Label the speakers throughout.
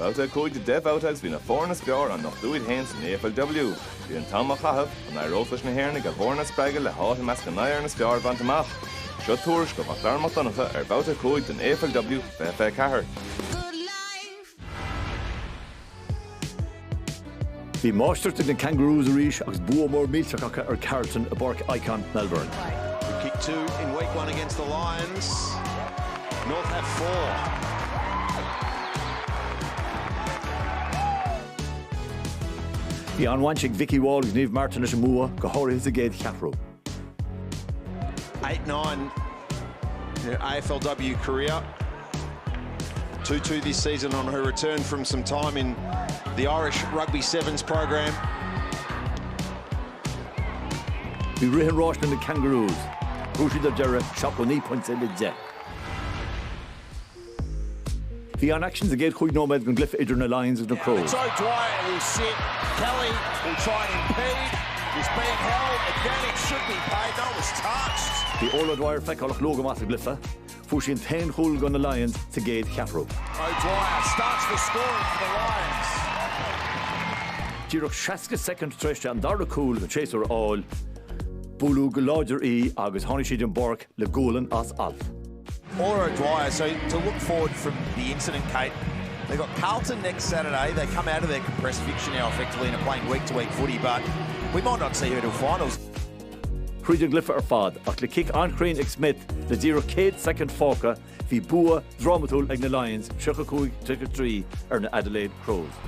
Speaker 1: Babhta 5 de 10 bhabhta agus bhí na foirne is fearr á nochtadh iad féin san AFLW. Bhí an t-am á chaitheamh, an éireodh leis na hÉireannaigh a bhfoirne a spreagadh le háit i measc na n-fhoireann is fearr a bhaint amach? Seo tuairisc ó Mhac Dara Mac Donncha ar Bhabhta 5 den AFLW 2024.
Speaker 2: Bhí máistreacht ag na Kangaroos arís agus bua mór millteach acu ar Carlton i bPáirc Ikon, Melbourne.
Speaker 3: Who kicked 2 in week 1 against the Lions. North have 4.
Speaker 2: Bhí an-bhaint ag Vikki Wall agus Niamh Martin leis an mbua, go háirithe sa gcéad cheathrú.
Speaker 3: 8 9 in her AFLW career. 2 2 this season on her return from some time in the Irish Rugby Sevens programme.
Speaker 2: Bhí rith an ráis le na Kangaroos. Bhuaigh siad ar deireadh, 79 pointe le 10. Bhí an-aicsean sa gcéad chúig nóiméad den gcluiche idir na Lions agus na Crows.
Speaker 3: It's O'Dwyer will sit, Kelly will try and impede, he's being held, advantage should be paid, no it was touched.
Speaker 2: Bhí Orla O'Dwyer feiceálach luath go maith sa gcluiche. Fuair sí an t-aon chúl do na Lions sa gcéad cheathrú.
Speaker 3: O'Dwyer starts the scoring for the Lions.
Speaker 2: Díreach 60 soicind tar éis di an dara cúl den séasúr a fháil, buaileadh go láidir í agus tháinig sí den bpáirc le gualainn as alt.
Speaker 3: Orla O'Dwyer, so to look forward from the incident, Kate, they've got Carlton next Saturday. They come out of their compressed fixture now effectively and are playing week-to-week footy, but we might not see her till finals.
Speaker 2: Thríd an gcluiche ar fad, ach le cic an-chruinn ag Smith le díreach 100 soicind fágtha, bhí bua drámatúil ag na Lions, 35, 33, ar na Adelaide Crows.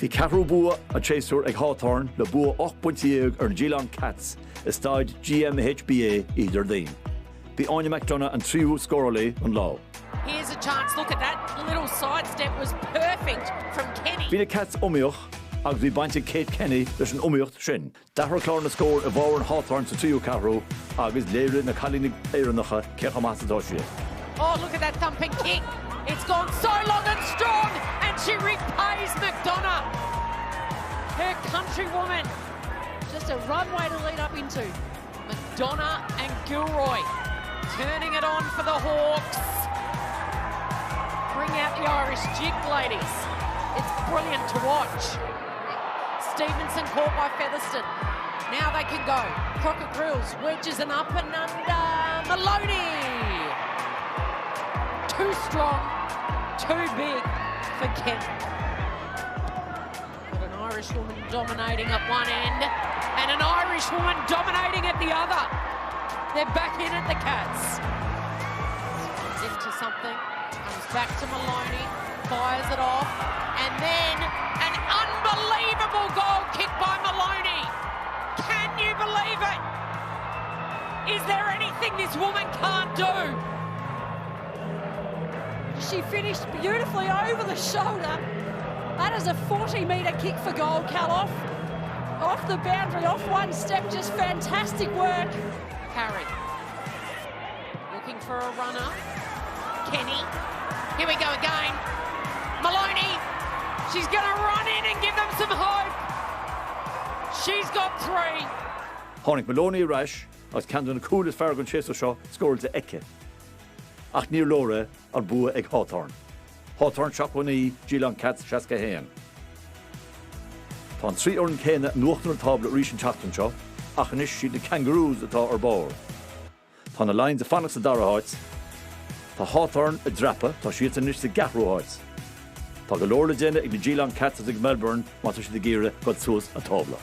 Speaker 2: Bhí ceathrú bua an tséasúir ag Hawthorn le bua 18 bpointe ar na Geelong Cats i staid GMHBA oíche Déardaoin. B'í Áine McDonagh an tríú scórálaí an lá.
Speaker 4: Here's a chance, look at that little side step was perfect from Kenny.
Speaker 2: Bhí na Cats iomaíoch agus bhí baint ag Kate Kenny leis an iomaíocht sin. D'athraigh clár na scór i bhfabhar an Hawthorn sa tríú ceathrú agus léirigh na cailíní Éireannacha cé chomh maith is atá siad.
Speaker 4: Oh look at that thumping kick, it's gone so long and strong and she repays McDonagh, her countrywoman.
Speaker 5: Just a runway to lead up into.
Speaker 4: McDonagh and Gilroy turning it on for the Hawks. Bring out the Irish jig, ladies. It's brilliant to watch. Stevenson caught by Featherstone. Now they can go. Crocker Grills wedges an up and under. Maloney! Too strong, too big for Kent. Got an Irish woman dominating at one end and an Irish woman dominating at the other. They're back in at the Cats. Spins into something, comes back to Maloney, fires it off, and then an unbelievable goal kick by Maloney. Can you believe it? Is there anything this woman can't do?
Speaker 5: She finished beautifully over the shoulder. That is a 40 metre kick for goal, Cal, off, off the boundary, off one step, just fantastic work.
Speaker 4: Carey looking for a runner. Kenny, here we go again. Maloney, she's going to run in and give them some hope. She's got three.
Speaker 2: Tháinig Maloney ar ais agus ceann de na cúil is fearr den séasúr seo scóráilte aici. Ach níor leor é, an bua ag Hawthorn. Hawthorn 79, Geelong Cats 61. Tá an 3 fhoireann céanna in uachtar an tábla arís an tseachtain seo, ach anois siad na Kangaroos atá ar barr. Tá na Lions ag fanacht sa dara háit. Tá Hawthorn ag dreapadh, tá siadsan anois sa gceathrú háit. Tá go leor le déanamh ag na Geelong Cats agus ag Melbourne má tá siad ag iarraidh dul suas an tábla.